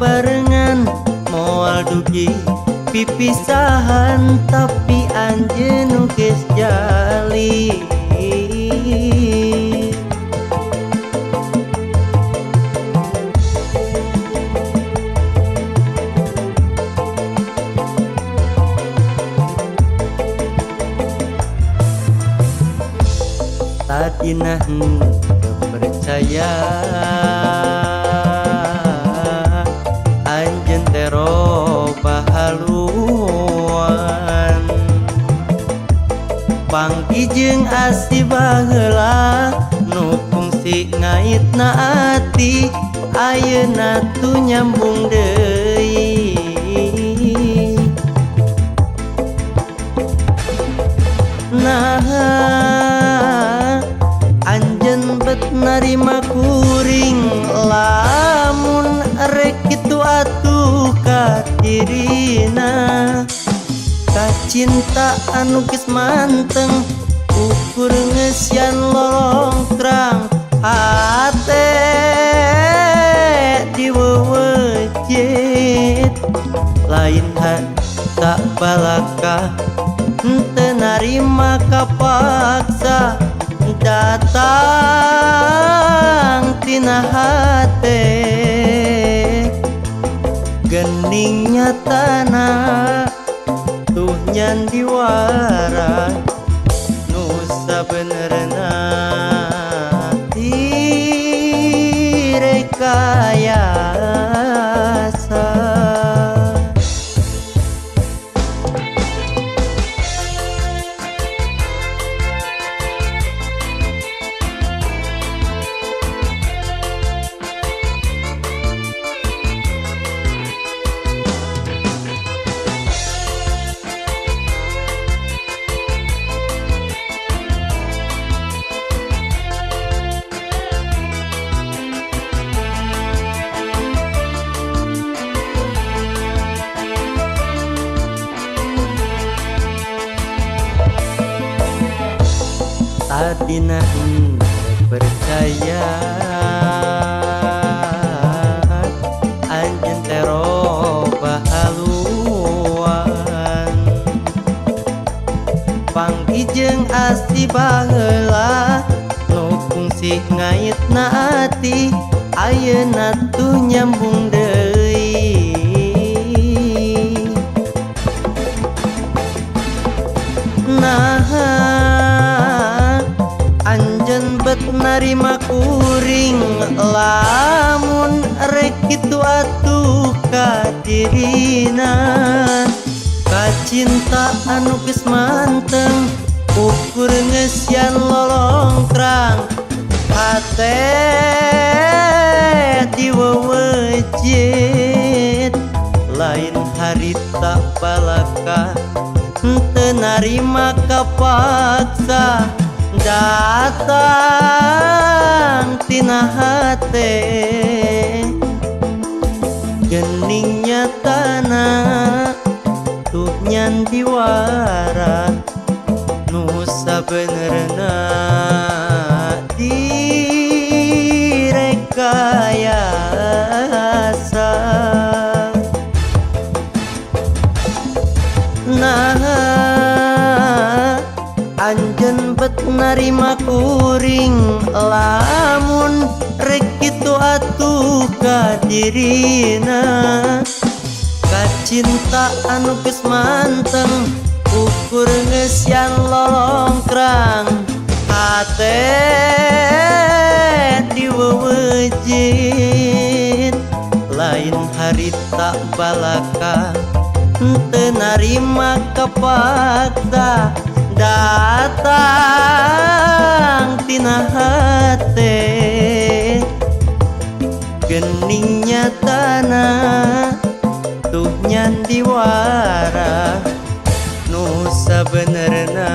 Babarengan moal dugi pipisahan, tapi anjeun nu geus jali. Tadina henteu percaya anjeun teh robah haluan, panggih jeung asih baheula nu kungsi ngaitna ati, ayeuna tuh nyambung deui. Nah, anjeun bet narima kuring, lamun rek kitu atuh ka dirina. Kacinta anu geus manteng ukur ngeusian lolongkrang, hate diwewejit lain tak balaka henteu narima kapaksa datang tina hate. Gening nyatana tuh nyandiwara nu sabenerna direkayasa. Tadina henteu percaya anjeun teh robah haluan, panggih jeung asih baheula nu kungsi ngaitna ati, ayeuna tuh nyambung deui. Nah, anjeun bet narima kuring, lamun rek kitu atuh ka dirina. Kacinta anu geus manteng ukur ngeusian lolongkrang, hate diwewejit lain harita balaka henteu narima kapaksa datang tina hate. Gening nyatana tuh nyandiwara nu sabenerna direkayasa. Nah, anjeun bet narima kuring, lamun rek kitu atuh ka dirina. Kacinta anu geus manteng ukur ngeusian lolongkrang, hate diwewejit lain harita balaka henteu narima kapaksa datang tina hate. Gening nyatana tuh nyandiwara nu sabenerna.